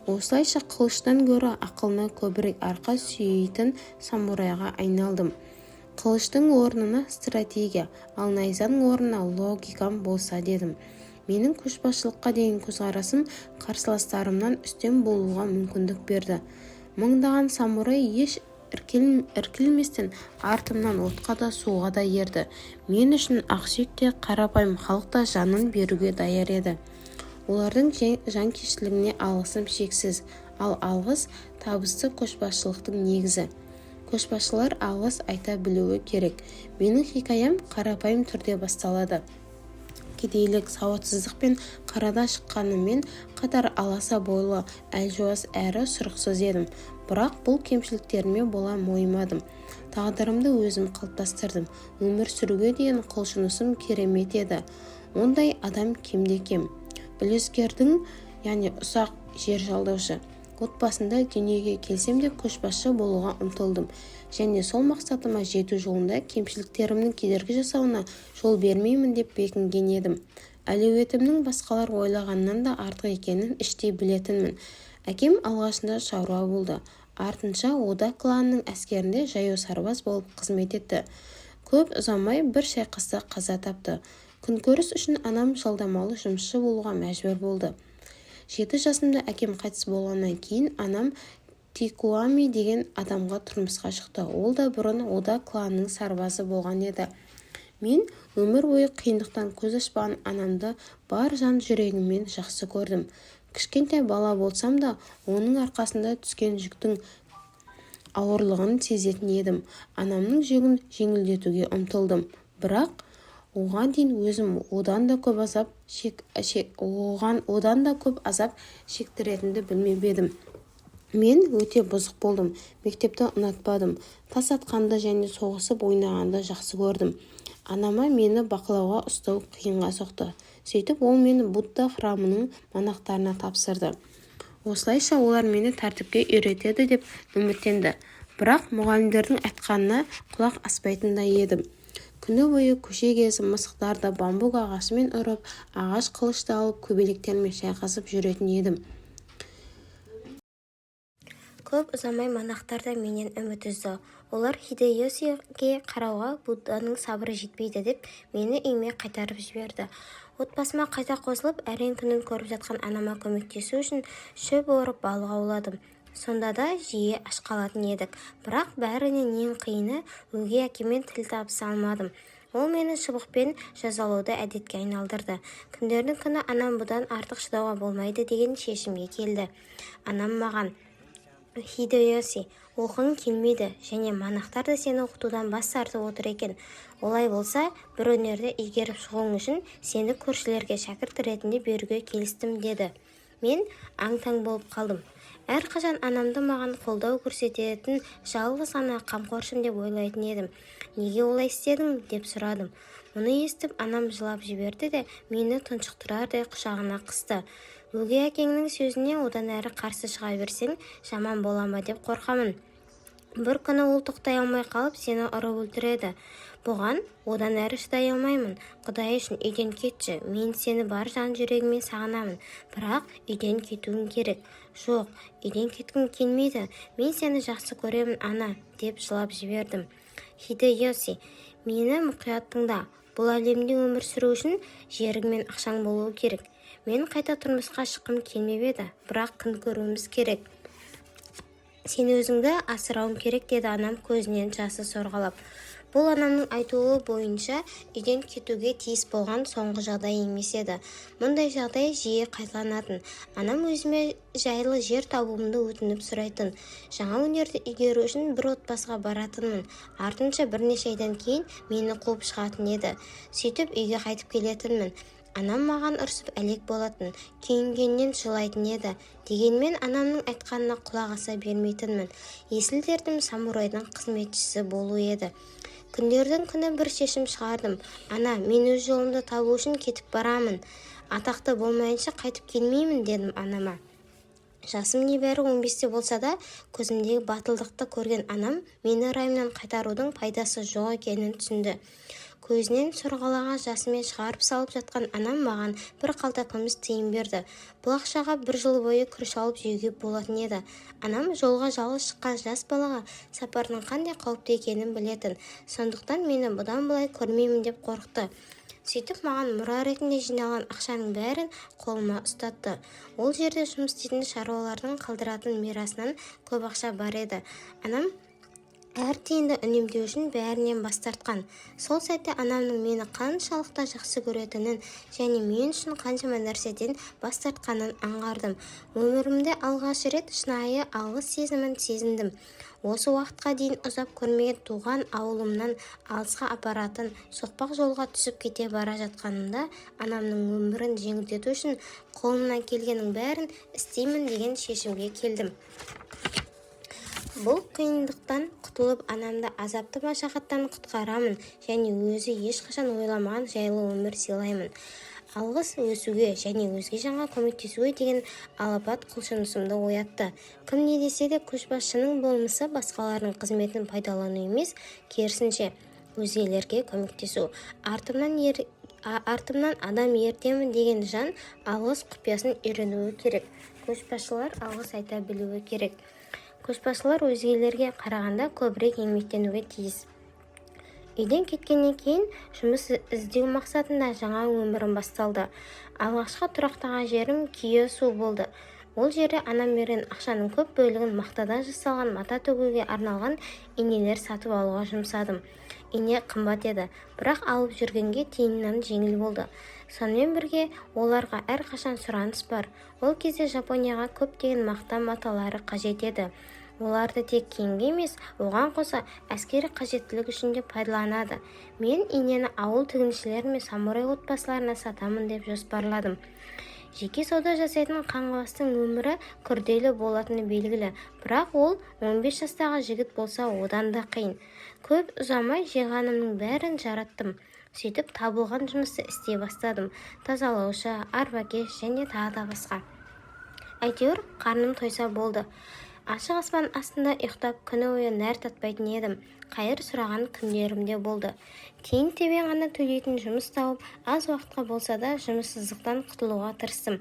Осылайша қылыштан гөрі ақылына көбірек арқа сүйейтін самурайға айналдым. Қылыштың орнына стратегия, ал найзаның орнына логикам болса дедім. Менің көшбасшылыққа деген көзқарасым қарсыластарымнан үстем болуға мүмкіндік берді. Мыңдаған самурай еш іркілместен артымнан отқа да, суға да ерді. Мен үшін ақсүйек те, қарапайым халық та жанын беруге даяр еді. Олардың жанкештілігіне алғысым шексіз. Ал алғыс – табысты көшбасшылықтың негізі. Көшбасшылар алғыс айта білуі керек. Менің хикаям қарапайым түрде басталады. Кедейлік, сауатсыздық пен қарадан шыққаныммен қатар аласа бойлы, әлжуаз әрі сұрықсыз едім. Бірақ бұл кемшіліктеріме бола мойымадым. Тағдырымды өзім қалыптастырдым. Өмір сүруге деген құлшынысым керемет еді. Ондай адам кемде-кем. Үлескердің, яғни ұсақ жер жалдаушы отбасында дүниеге келсем де, көшбасшы болуға ұмтылдым және сол мақсатыма жету жолында кемшіліктерімнің кедергі жасауына жол бермеймін деп бекінген едім. Әлеуетімнің басқалар ойлағаннан да артық екенін іштей білетінмін. Әкем алғашында шаруа болды. Артынша Ода кланының әскерінде жаяу сарбаз болып қызмет етті. Көп ұзамай бір шайқаста қаза тапты. Күнкөріс үшін анам жалдамалы жұмысшы болуға мәжбүр болды. 7 жасымда әкем қайтыс болғаннан кейін анам Тикуами деген адамға тұрмысқа шықты. Ол да бұрын Ода кланының сарбазы болған еді. Мен өмір бойы қиындықтан көз ашпаған анамды бар жан жүрегіммен жақсы көрдім. Кішкентай бала болсам да, оның арқасында түскен жүктің ауырлығын сезетін едім. Анамның жүгін жеңілдетуге ұмтылдым. Бірақ оған дейін өзім одан да көп азап шектіретінімді білмеп едім. Мен өте бұзық болдым. Мектепті ұнатпадым. Тас атқанды және соғысып ойнағанды жақсы көрдім. Анама мені бақылауға ұстау қиынға соқты. Сөйтіп ол мені Будда храмының монахтарына тапсырды. Осылайша олар мені тәртіпке үйретеді деп үміттенді. Бірақ мұғалімдердің айтқанына құлақ аспайтын да едім. Күні бойы көше кезіп, мысықтарды бамбук ағашымен ұрып, ағаш қылышты алып, көбелектермен шайқасып жүретін едім. Көп ұзамай монахтар да менен үміт үзді. Олар Хидэёсиге қарауға Будданың сабыры жетпейді деп, мені үйіме қайтарып жіберді. Отбасыма қайта қосылып, әрең күнін көріп жатқан анама көмектесу үшін шөп орып, балық ауладым. Сонда да жиі аш қалатын едік. Бірақ бәрінен ең қиыны өгей әкеммен тіл табыса алмадым. Ол мені шыбықпен жазалауды әдетке айналдырды. Күндердің күні анам бұдан артық шыдауға болмайды деген шешімге келді. Анам маған: «Хидэёси, оқығың келмейді және монахтар да сені оқытудан бас тартып отыр екен. Олай болса, бір өнерді игеріп шығуың үшін сені көршілерге шәкірт ретінде беруге келістім», – деді. Мен аң-таң болып қалдым. Әрқашан анамды маған қолдау көрсететін жалғыз ғана қамқоршым деп ойлайтын едім. «Неге олай істедің?» – деп сұрадым. Мұны естіп, анам жылап жіберді де, мені тұншықтырардай құшағына қысты. «Өгей әкеңнің сөзіне одан әрі қарсы шыға берсең, жаман бола ма деп қорқамын. Бір күні ол тоқтай алмай қалып, сені ұрып өлтіреді. Бұған одан әрі шыдай алмаймын. Құдай үшін үйден кетші. Мен сені бар жан жүрегіммен сағынамын, бірақ үйден кетуің керек». «Жоқ, үйден кеткім келмейді. Мен сені жақсы көремін, ана», – деп жылап жібердім. «Хидэёси, мені мұқият тыңда. Бұл әлемде өмір сүру үшін жерің мен ақшаң болуы керек. Мен қайта тұрмысқа шыққым келмеп еді, бірақ күн көруіміз керек. Сен өзіңді асырауың керек», – деді анам көзінен жасы сорғалап. Бұл анамның айтуы бойынша үйден кетуге тиіс болған соңғы жағдай емес еді. Мұндай жағдай жиі қайталанатын. Анам өзіме жайлы жер табуымды өтініп сұрайтын. Жаңа өнерді игеру үшін бір отбасыға баратынмын. Артынша бірнеше айдан кейін мені қуып шығатын еді. Сөйтіп үйге қайтып келетінмін. Анам маған ұрсып әлек болатын, күйінгеннен жылайтын еді. Дегенмен анамның айтқанына құлақ аса бермейтінмін. Есіл дертім самурайдың қызметшісі болу еді. Күндердің күні бір шешім шығардым. «Ана, мен өз жолымды табу үшін кетіп барамын. Атақты болмайынша қайтып келмеймін», – дедім анама. Жасым небәрі 15-те болса да, көзімдегі батылдықты көрген анам мені райымнан қайтарудың пайдасы жоқ екенін түсінді. Көзінен сорғалаған жасымен шығарып салып жатқан анам маған бір қалта күміс тиын берді. Бұл ақшаға бір жыл бойы күріш алып жеуге болатын еді. Анам жолға жалғыз шыққан жас балаға сапардың қандай қауіпті екенін білетін. Сондықтан мені бұдан былай көрмеймін деп қорықты. Сөйтіп маған мұра ретінде жиналған ақшаның бәрін қолыма ұстатты. Ол жерде жұмыс істейтін шаруалардың қалдыратын мирасынан көп ақша бар еді. Анам әр тиынды үнемдеу үшін бәрінен бас тартқан. Сол сәтте анамның мені қаншалықты жақсы көретінін және мен үшін қаншама нәрседен бас тартқанын аңғардым. Өмірімде алғаш рет шынайы алғыс сезімін сезіндім. Осы уақытқа дейін ұзап көрмеген туған ауылымнан алысқа апаратын соқпақ жолға түсіп кете бара жатқанымда, анамның өмірін жеңілдету үшін қолымнан келгеннің бәрін істеймін деген шешімге келдім. Бұл қиындықтан құтылып, анамды азапты машақаттан құтқарамын және өзі ешқашан ойламаған жайлы өмір сыйлаймын. Алғыс өсуге және өзге жанға көмектесуге деген алапат құлшынысымды оятты. Кім не десе де, көшбасшының болмысы басқалардың қызметін пайдалану емес, керісінше, өзгелерге көмектесу. Артымнан адам ертемін деген жан алғыс құпиясын үйренуі керек. Көшбасшылар алғыс айта білуі керек. Көшбасшылар өзгелерге қарағанда көбірек еңбектенуге тиіс. Үйден кеткеннен кейін жұмыс іздеу мақсатында жаңа өмірім басталды. Алғашқы тұрақтаған жерім Киосу болды. Ол жерде анам берген ақшаның көп бөлігін мақтадан жасалған мата тігуге арналған инелер сатып алуға жұмсадым. Ине қымбат еді, бірақ алып жүргенге тиыннан жеңіл болды. Сонымен бірге оларға әрқашан сұраныс бар. Ол кезде Жапонияға көптеген мақта маталары қажет еді. Оларды тек киімге емес, оған қоса әскери қажеттілік үшін де пайдаланады. Мен инені ауыл тігіншілері мен самурай отбасыларына сатамын деп жоспарладым. Жеке сауда жасайтын қаңғыбастың өмірі күрделі болатыны белгілі, бірақ ол 15 жастағы жігіт болса, одан да қиын. Көп ұзамай жиғанымның бәрін жараттым. Сөйтіп табылған жұмысты істей бастадым: тазалаушы, арбакеш және тағы да басқа. Әйтеуір қарным тойса болды. Ашық аспан астында ұйықтап, күні бойы нәр татпайтын едім. Қайыр сұраған күндерім де болды. Тиын-тебен ғана төлейтін жұмыс тауып, аз уақытқа болса да жұмыссыздықтан құтылуға тырыстым.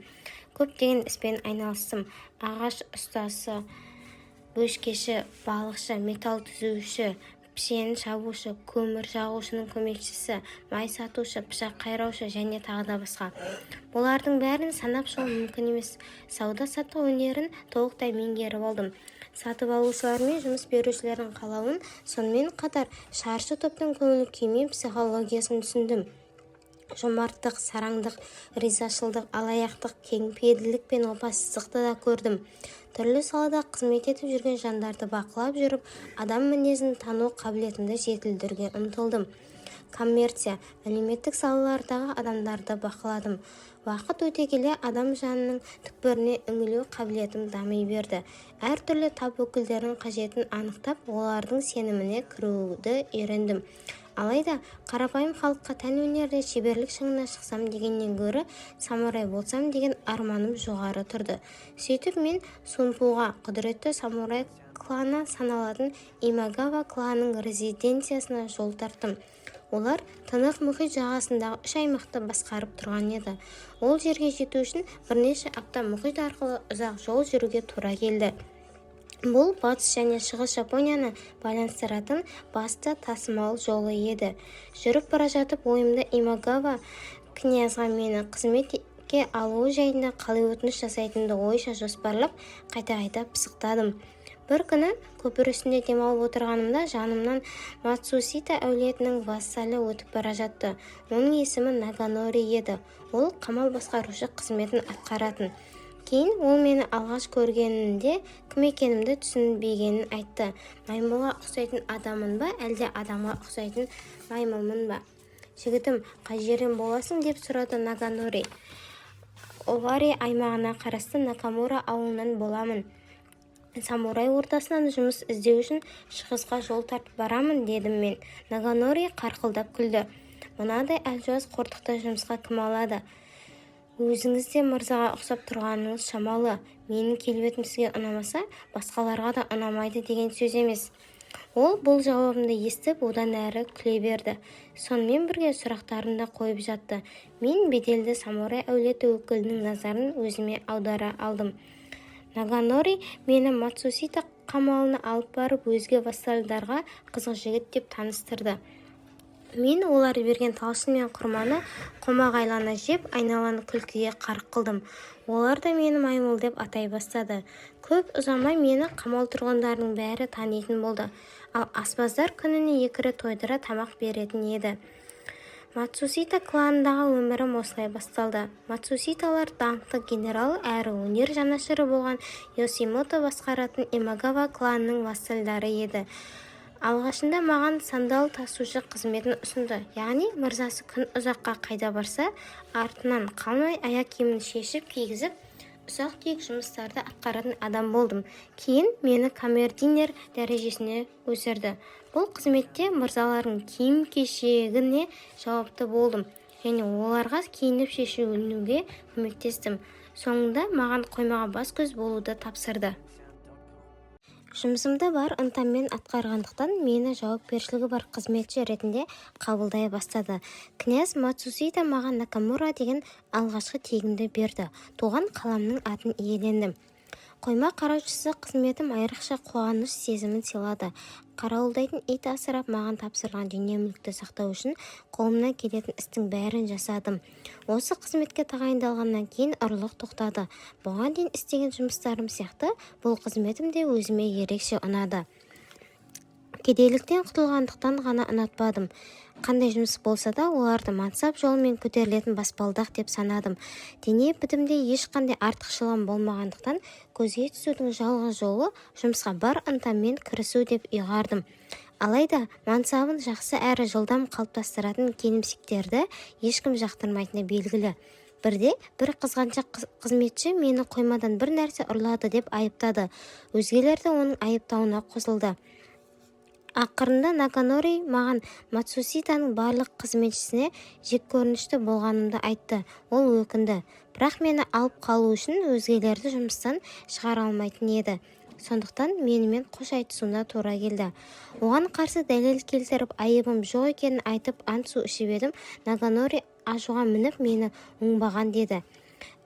Көптеген іспен айналыстым: ағаш ұстасы, бөшкеші, балықшы, металл түзеуші, пішен шабушы, көмір жағушының көмекшісі, май сатушы, пышақ қайраушы және тағы да басқа. Бұлардың бәрін санап шығу мүмкін емес. Сауда-саттық өнерін толықтай меңгеріп алдым. Сатып алушылар мен жұмыс берушілердің қалауын, сонымен қатар шаршы топтың көңіл-күйі мен психологиясын түсіндім. Жомарттық, сараңдық, ризашылдық, алаяқтық, кеңпейілділік пен опасыздықты да көрдім. Түрлі салада қызмет етіп жүрген жандарды бақылап жүріп, адам мінезін тану қабілетімді жетілдіруге ұмтылдым. Коммерция, әлеуметтік салалардағы адамдарды бақыладым. Уақыт өте келе адам жанының түкпіріне үңілу қабілетім дами берді. Әртүрлі тап өкілдерінің қажетін анықтап, олардың сеніміне кіруді үйрендім. Алайда қарапайым халыққа тән өнерде шеберлік шыңына шықсам дегеннен гөрі самурай болсам деген арманым жоғары тұрды. Сөйтіп мен Сунпуға, құдіретті самурай кланы саналатын Имагава кланының резиденциясына жол тарттым. Олар Тынық мұхит жағасындағы үш аймақты басқарып тұрған еді. Ол жерге жету үшін бірнеше апта мұхит арқылы ұзақ жол жүруге тура келді. Бұл батыс және шығыс Жапонияны байланыстыратын басты тасымал жолы еді. Жүріп бара жатып ойымда Имагава князьға мені қызметке алуы жайында қалай өтініш жасайтынымды ойша жоспарлап, қайта-қайта пысықтадым. Бір күні көпір үстінде демалып отырғанымда жанымнан Мацусита әулетінің вассалы өтіп бара жатты. Оның есімі Наганори еді. Ол қамал басқарушы қызметін атқаратын. Кейін ол мені алғаш көргенінде кім екенімді түсінбегенін айтты. Маймылға ұқсайтын адаммын ба, әлде адамға ұқсайтын маймылмын ба? «Жігітім, қай жерден боласың?» – деп сұрады Наганори. «Овари аймағына қарасты Накамура ауылынан боламын. Самурай ортасынан жұмыс іздеу үшін шығысқа жол тартып барамын», – дедім мен. Наганори қарқылдап күлді. «Мынадай әлжуаз қортықты жұмысқа кім алады? Өзіңіз де мырзаға ұқсап тұрғаныңыз шамалы. Менің келбетім сізге ұнамаса, басқаларға да ұнамайды деген сөз емес». Ол бұл жауабымды естіп, одан әрі күле берді. Сонымен бірге сұрақтарын да қойып жатты. Мен беделді самурай әулеті өкілінің назарын өзіме аудара алдым. Наганори мені Мацусита қамалына алып барып, өзге вассалдарға қызық жігіт деп таныстырды. Мен олар берген талшын мен құрманы қомағайлана жеп, айналаны күлкіге қарық қылдым. Олар да мені маймыл деп атай бастады. Көп ұзамай мені қамал тұрғындарының бәрі танитын болды. Ал аспаздар күніне екі рет тойдыра тамақ беретін еді. Мацусита кланындағы өмірім осылай басталды. Мацуситалар даңқты генерал әрі өнер жанашыры болған Ёсимото басқаратын Имагава кланының вассалдары еді. Алғашында маған сандал тасушы қызметін ұсынды. Яғни мырзасы күн ұзаққа қайда барса, артынан қалмай аяқ киімін шешіп кигізіп, ұсақ-түйек жұмыстарды атқаратын адам болдым. Кейін мені камердинер дәрежесіне өсірді. Бұл қызметте мырзалардың киім-кешегіне жауапты болдым және оларға киініп-шешінуге көмектестім. Соңында маған қоймаға бас-көз болуды тапсырды. Жұмысымды бар ынтаммен атқарғандықтан, мені жауапкершілігі бар қызметші ретінде қабылдай бастады. Князь Мацусита маған Накамура деген алғашқы тегімді берді. Туған қаламның атын иелендім. Қойма қараушысы қызметім айрықша қуаныш сезімін сыйлады. Қарауылдайтын ит асырап, маған тапсырылған дүние-мүлікті сақтау үшін қолымнан келетін істің бәрін жасадым. Осы қызметке тағайындалғаннан кейін ұрлық тоқтады. Бұған дейін істеген жұмыстарым сияқты бұл қызметім де өзіме ерекше ұнады. Кедейліктен құтылғандықтан ғана ұнатпадым. Қандай жұмыс болса да, оларды мансап жолымен көтерілетін баспалдақ деп санадым. Дене бітімде ешқандай артықшылығым болмағандықтан, көзге түсудің жалғыз жолы жұмысқа бар ынтаммен кірісу деп ұйғардым. Алайда мансабын жақсы әрі жылдам қалыптастыратын келімсектерді ешкім жақтырмайтыны белгілі. Бірде бір қызғаншақ қызметші мені қоймадан бір нәрсе ұрлады деп айыптады. Өзгелер де оның айыптауына қосылды. Ақырында Наганори маған Мацуситаның барлық қызметшісіне жеккөрінішті болғанымды айтты. Ол өкінді. Бірақ мені алып қалу үшін өзгелерді жұмыстан шығара алмайтын еді. Сондықтан менімен қош айтысуына тура келді. Оған қарсы дәлел келтіріп, айыбым жоқ екенін айтып ант су ішіп едім, Наганори ашуға мініп, мені оңбаған деді.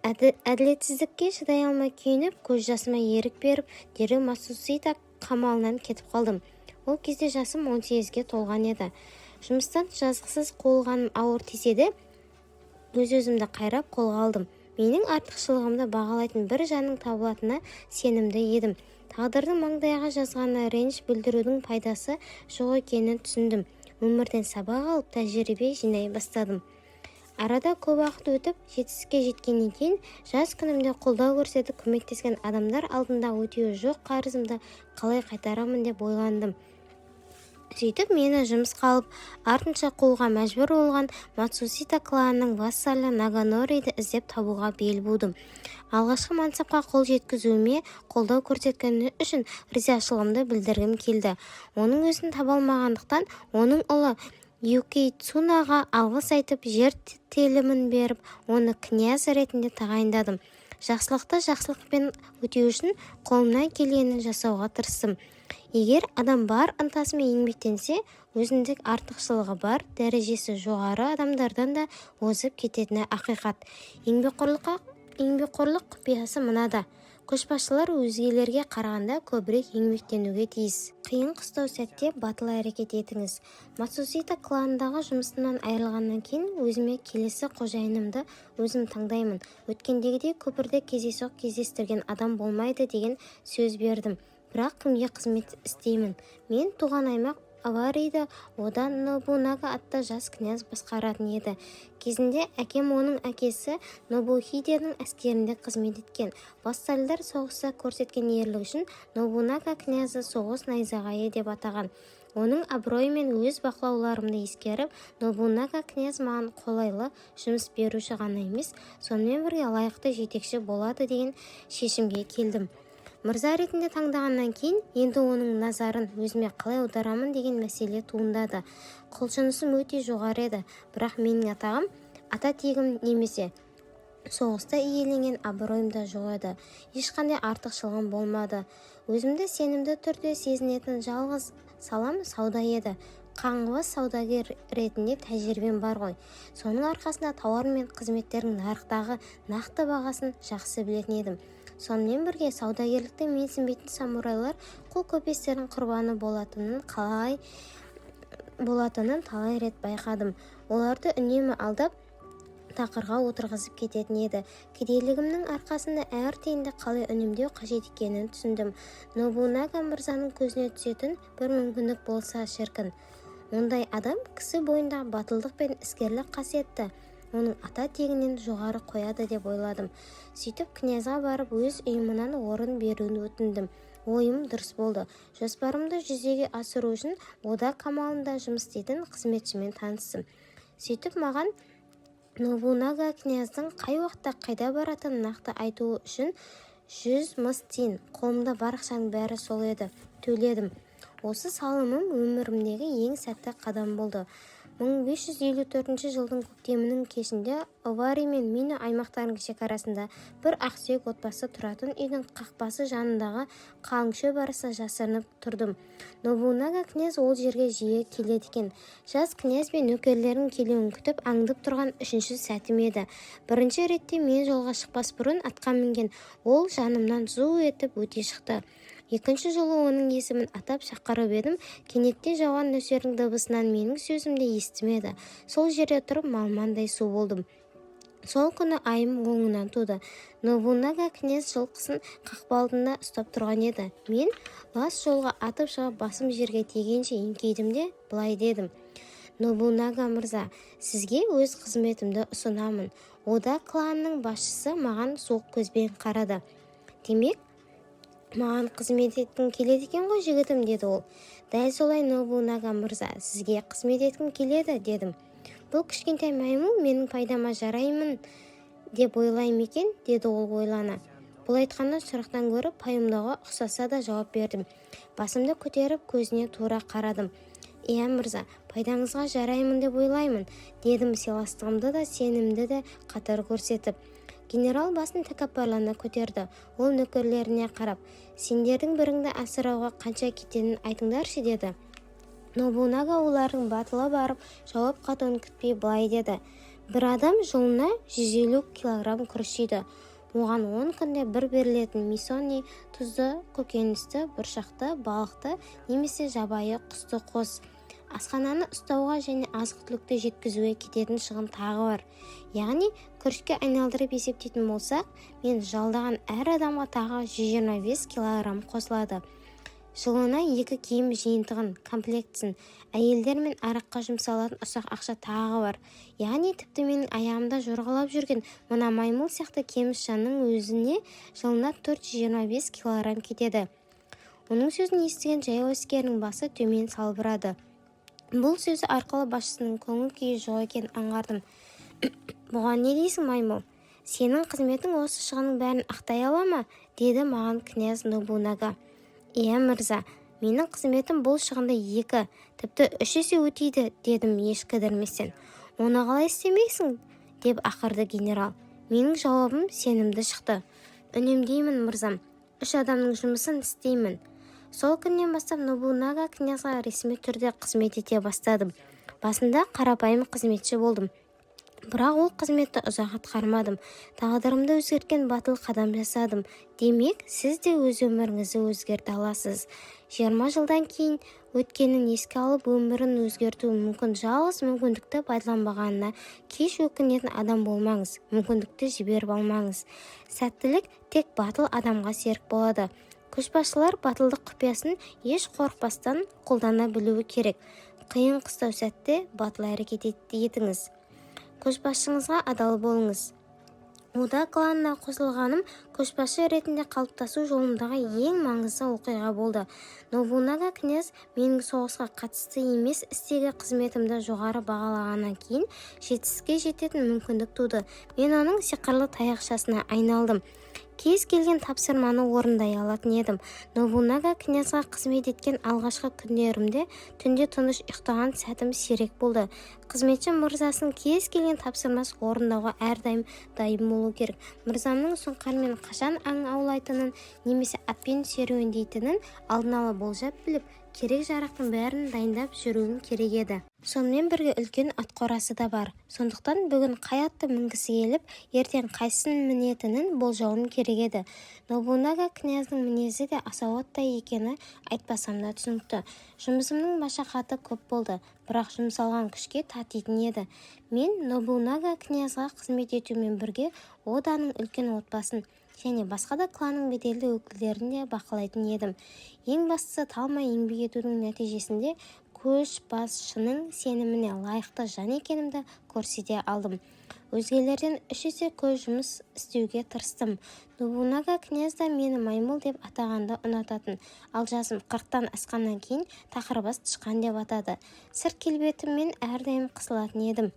Әділетсіздікке шыдай алмай күйініп, көз жасыма ерік беріп, дереу Мацусита қамалынан кетіп қалдым. Ол кезде жасым 18-ге толған еді. Жұмыстан жазықсыз қуылғаным ауыр тисе де, өз-өзімді қайрап қолға алдым. Менің артықшылығымды бағалайтын бір жанның табылатынына сенімді едім. Тағдырдың маңдайға жазғанына реніш білдірудің пайдасы жоқ екенін түсіндім. Өмірден сабақ алып, тәжірибе жинай бастадым. Арада көп уақыт өтіп, жетістікке жеткеннен кейін жас күнімде қолдау көрсетіп көмектескен адамдар алдында өтеуі жоқ қарызымды қалай қайтарамын деп ойландым. Сөйтіп мені жұмысқа алып, артынша қууға мәжбүр болған Мацусита кланының вассалы Наганориді іздеп табуға бел будым. Алғашқы мансапқа қол жеткізуіме қолдау көрсеткені үшін ризашылығымды білдіргім келді. Оның өзін таба алмағандықтан, оның ұлы Юкицунаға алғыс айтып, жер телімін беріп, оны князь ретінде тағайындадым. Жақсылықты жақсылықпен өтеу үшін қолымнан келгенін жасауға тырыстым. Егер адам бар ынтасымен еңбектенсе, өзіндік артықшылығы бар, дәрежесі жоғары адамдардан да озып кететіні ақиқат. Еңбекқорлық құпиясы мынада: көшбасшылар өзгелерге қарағанда көбірек еңбектенуге тиіс. Қиын-қыстау сәтте батыл әрекет етіңіз. Мацусита кланындағы жұмысымнан айырылғаннан кейін өзіме келесі қожайынымды өзім таңдаймын. Өткендегідей көпірде кездейсоқ кездестірген адам болмайды деген сөз бердім. Бірақ кімге қызмет істеймін? Мен туған аймақ Овариді Ода Нобунага атты жас князь басқаратын еді. Кезінде әкем оның әкесі Нобухиденің әскерінде қызмет еткен. Вассальдар соғыста көрсеткен ерлігі үшін Нобунага князді соғыс найзағайы деп атаған. Оның абыройы мен өз бақылауларымды ескеріп, Нобунага князь маған қолайлы жұмыс беруші ғана емес, сонымен бірге лайықты жетекші болады деген шешімге келдім. Мырза ретінде таңдағаннан кейін енді оның назарын өзіме қалай аударамын деген мәселе туындады. Құлшынысым өте жоғары еді, бірақ менің атағым, ата тегім немесе соғыста иеленген абыройым да жоқ еді. Ешқандай артықшылығым болмады. Өзімді сенімді түрде сезінетін жалғыз салам сауда еді. Қаңғыбас саудагер ретінде тәжірибем бар ғой. Соның арқасында тауар мен қызметтердің нарықтағы нақты бағасын жақсы білетін едім. Сонымен бірге саудагерлікті менсінбейтін самурайлар құл көпестердің құрбаны болатынын талай рет байқадым. Оларды үнемі алдап, тақырға отырғызып кететін еді. Кедейлігімнің арқасында әр тиынды қалай үнемдеу қажет екенін түсіндім. Нобунага мырзаның көзіне түсетін бір мүмкіндік болса шіркін. Ондай адам кісі бойындағы батылдық пен іскерлік қасиетті оның ата тегінен жоғары қояды деп ойладым. Сөйтіп князьға барып, өз ұйымынан орын беруін өтіндім. Ойым дұрыс болды. Жоспарымды жүзеге асыру үшін Ода қамалында жұмыс істейтін қызметшімен таныстым. Сөйтіп маған Нобунага князьдің қай уақытта қайда баратынын нақты айтуы үшін 100 мыс тиын, қолымда бар ақшаның бәрі сол еді, төледім. Осы салымым өмірімдегі ең сәтті қадам болды. 1554 жылдың көктемінің кешінде Овари мен Мино аймақтарының шекарасында бір ақсүйек отбасы тұратын үйдің қақпасы жанындағы қалың шөп арасына жасырынып тұрдым. Нобунага князь ол жерге жиі келеді екен. Жас князь бен нөкерлерінің келуін күтіп, аңдып тұрған үшінші сәтім еді. Бірінші ретте мен жолға шықпас бұрын атқа мінген ол жанымнан зу етіп өте шықты. Екінші жолы оның есімін атап шақырып едім, кенеттен жауған нөсердің дыбысынан менің сөзімді естімеді. Сол жерде тұрып малмандай су болдым. Сол күні айым оңынан туды. Нобунага князь жылқысын қақпа алдында ұстап тұрған еді. Мен лас жолға атып шығып, басым жерге тигенше еңкейдім де, былай дедім: «Нобунага мырза, сізге өз қызметімді ұсынамын». Ода кланының басшысы маған суық көзбен қарады. «Демек, маған қызмет еткің келеді екен ғой, жігітім», – деді ол. «Дәл солай, Нобунага мырза, сізге қызмет еткім келеді», – дедім. «Бұл кішкентай маймыл менің пайдама жараймын деп ойлай ма екен?» – деді ол ойлана. Бұл айтқаны сұрақтан гөрі пайымдауға ұқсаса да, жауап бердім. Басымды көтеріп, көзіне тура қарадым. «Иә, мырза, пайдаңызға жараймын деп ойлаймын», – дедім сыйластығымды да, сенімді де қатар көрсетіп. Генерал басын тәкаппарлана көтерді. Ол нөкерлеріне қарап: «Сендердің біріңді асырауға қанша кететінін айтыңдаршы», – деді. Нобунага олардың батылы барып жауап қатуын күтпей, былай деді: «Бір адам жылына 150 килограмм күріш жейді. Оған 10 күнде бір берілетін мисони тұзды көкөністі, бұршақты, балықты немесе жабайы құсты қос. Асхананы ұстауға және азық-түлікті жеткізуге кететін шығын тағы бар. Яғни күрішке айналдырып есептейтін болсақ, мен жалдаған әр адамға тағы 125 килограмм қосылады. Жылына екі киім жиынтығын, комплектісін, әйелдер мен араққа жұмсалатын ұсақ ақша тағы бар. Яғни тіпті менің аяғымда жорғалап жүрген мына маймыл сияқты кеміс жанның өзіне жылына 425 килограмм кетеді». Оның сөзін естіген жаяу әскерінің басы төмен салбырады. Бұл сөзі арқылы басшысының көңіл күйі жоқ екенін аңғардым. «Бұған не дейсің, маймыл? Сенің қызметің осы шығынның бәрін ақтай ала ма?» – деді маған князь Нобунага. «Иә, мырза, менің қызметім бұл шығынды екі, тіпті үш есе өтейді», – дедім еш кідірместен. «Оны қалай істемексің?» – деп ақырды генерал. Менің жауабым сенімді шықты: «Үнемдеймін, мырзам. Үш адамның жұмысын істеймін». Сол күннен бастап Нобунага князьға ресми түрде қызмет ете бастадым. Басында қарапайым қызметші болдым, бірақ ол қызметті ұзақ атқармадым. Тағдырымды өзгерткен батыл қадам жасадым. Демек, сіз де өз өміріңізді өзгерте аласыз. 20 жылдан кейін өткенін еске алып, өмірін өзгертуі мүмкін жалғыз мүмкіндікті пайдаланбағанына кеш өкінетін адам болмаңыз. Мүмкіндікті жіберіп алмаңыз. Сәттілік тек батыл адамға серік болады. Көшбасшылар батылдық құпиясын еш қорықпастан қолдана білуі керек. Қиын-қыстау сәтте батыл әрекет етіңіз. Көшбасшыңызға адал болыңыз. Ода кланына қосылғаным көшбасшы ретінде қалыптасу жолымдағы ең маңызды оқиға болды. Нобунага князь менің соғысқа қатысты емес істегі қызметімді жоғары бағалағаннан кейін жетістікке жететін мүмкіндік туды. Мен оның сиқырлы таяқшасына айналдым. Кез келген тапсырманы орындай алатын едім. Нобунага князьға қызмет еткен алғашқы күндерімде түнде тыныш ұйықтаған сәтім сирек болды. Қызметші мырзасының кез келген тапсырмасын орындауға әрдайым дайын болу керек. Мырзамның сұңқармен қашан аң аулайтынын немесе атпен серуендейтінін алдын ала болжап біліп, керек-жарақтың бәрін дайындап жүруім керек еді. Сонымен бірге үлкен атқорасы да бар. Сондықтан бүгін қай атты мінгісі келіп, ертең қайсысын мінетінін болжауым керек еді. Нобунага князьдің мінезі де асау аттай екені айтпасам да түсінікті. Жұмысымның машақаты көп болды, бірақ жұмсалған күшке татитын еді. Мен Нобунага князьға қызмет етумен бірге Оданың үлкен отбасын және басқа да кланның беделді өкілдерін де бақылайтын едім. Ең бастысы, талмай еңбек етудің нәтижесінде көшбасшының сеніміне лайықты жан екенімді көрсете алдым. Өзгелерден үш есе көп жұмыс істеуге тырыстым. Нобунага князь да мені маймыл деп атағанды ұнататын, ал жасым 40-тан асқаннан кейін тақырбас тышқан деп атады. Сырт келбетіммен әрдайым қысылатын едім.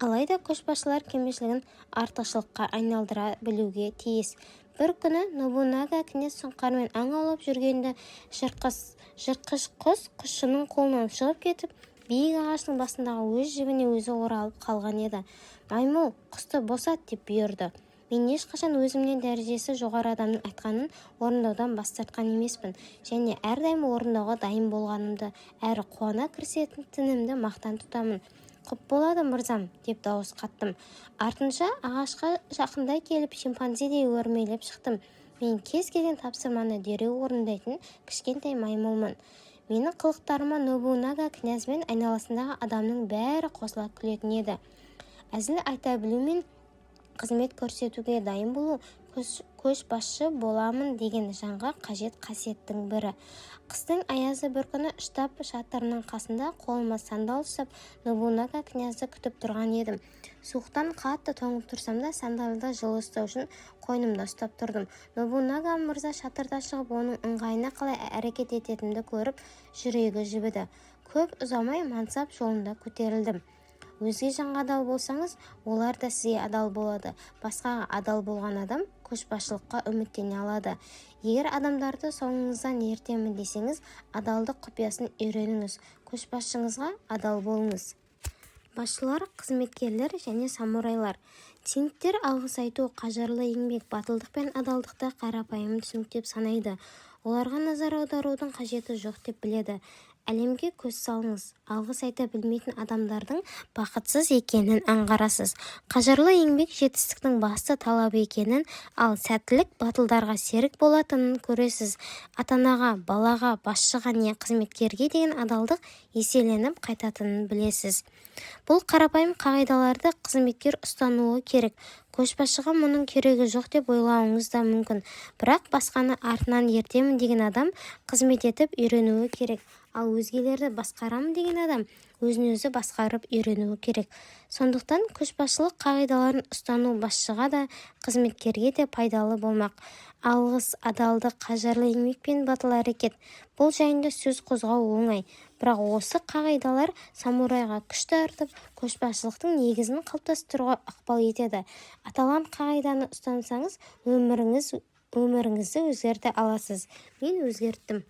Алайда көшбасшылар кемшілігін артықшылыққа айналдыра білуге тиіс. Бір күні Нобунага князь сұңқармен аң аулап жүргенде жыртқыш құс құсшының қолынан шығып кетіп, биік ағаштың басындағы өз жібіне өзі оралып қалған еді. «Маймыл, құсты босат!» деп бұйырды. Мен ешқашан өзімнен дәрежесі жоғары адамның айтқанын орындаудан бас тартқан емеспін және әрдайым орындауға дайын болғанымды әрі қуана кірісетінімді мақтан тұтамын. «Құп болады, мырзам!» деп дауыс қаттым. Артынша ағашқа жақындай келіп, шимпанзедей өрмелеп шықтым. Мен кез келген тапсырманы дереу орындайтын кішкентай маймылмын. Менің қылықтарыма Нобунага князь бен айналасындағы адамның бәрі қосыла күлетін еді. Әзіл айта білу мен қызмет көрсетуге дайын болу көшбасшы боламын деген жанға қажет қасиеттің бірі. Қыстың аязды бір күні штаб шатырының қасында қолыма сандал ұстап, Нобунага князьді күтіп тұрған едім. Суықтан қатты тоңып тұрсам да, сандалды жылы ұстау үшін қойнымда ұстап тұрдым. Нобунага мырза шатырдан шығып, оның ыңғайына қалай әрекет ететінімді көріп, жүрегі жібіді. Көп ұзамай мансап жолында көтерілдім. Өзге жанға адал болсаңыз, олар да сізге адал болады. Басқаға адал болған адам көшбасшылыққа үміттене алады. Егер адамдарды соңыңыздан ертемін десеңіз, адалдық құпиясын үйреніңіз. Көшбасшыңызға адал болыңыз. Басшылар, қызметкерлер және самурайлар. Цинктер алғыс айту, қажырлы еңбек, батылдық пен адалдықты қарапайым түсінік деп санайды. Оларға назар аударудың қажеті жоқ деп біледі. Әлемге көз салыңыз, алғыс айта білмейтін адамдардың бақытсыз екенін аңғарасыз. Қажырлы еңбек жетістіктің басты талабы екенін, ал сәттілік батылдарға серік болатынын көресіз. Ата-анаға, балаға, басшыға не қызметкерге деген адалдық еселеніп қайтатынын білесіз. Бұл қарапайым қағидаларды қызметкер ұстануы керек. Көшбасшыға мұның керегі жоқ деп ойлауыңыз да мүмкін. Бірақ басқаны артынан ертемін деген адам қызмет етіп үйренуі керек. Ал өзгелерді басқарамын деген адам өзін-өзі басқарып үйренуі керек. Сондықтан көшбасшылық қағидаларын ұстану басшыға да, қызметкерге де пайдалы болмақ. Алғыс, адалдық, қажырлы еңбек пен батыл әрекет. Бұл жайында сөз қозғау оңай. Бірақ осы қағидалар самурайға күш дарытып, көшбасшылықтың негізін қалыптастыруға ықпал етеді. Аталған қағиданы ұстансаңыз, өміріңізді өзгерте аласыз. Мен өзгерттім.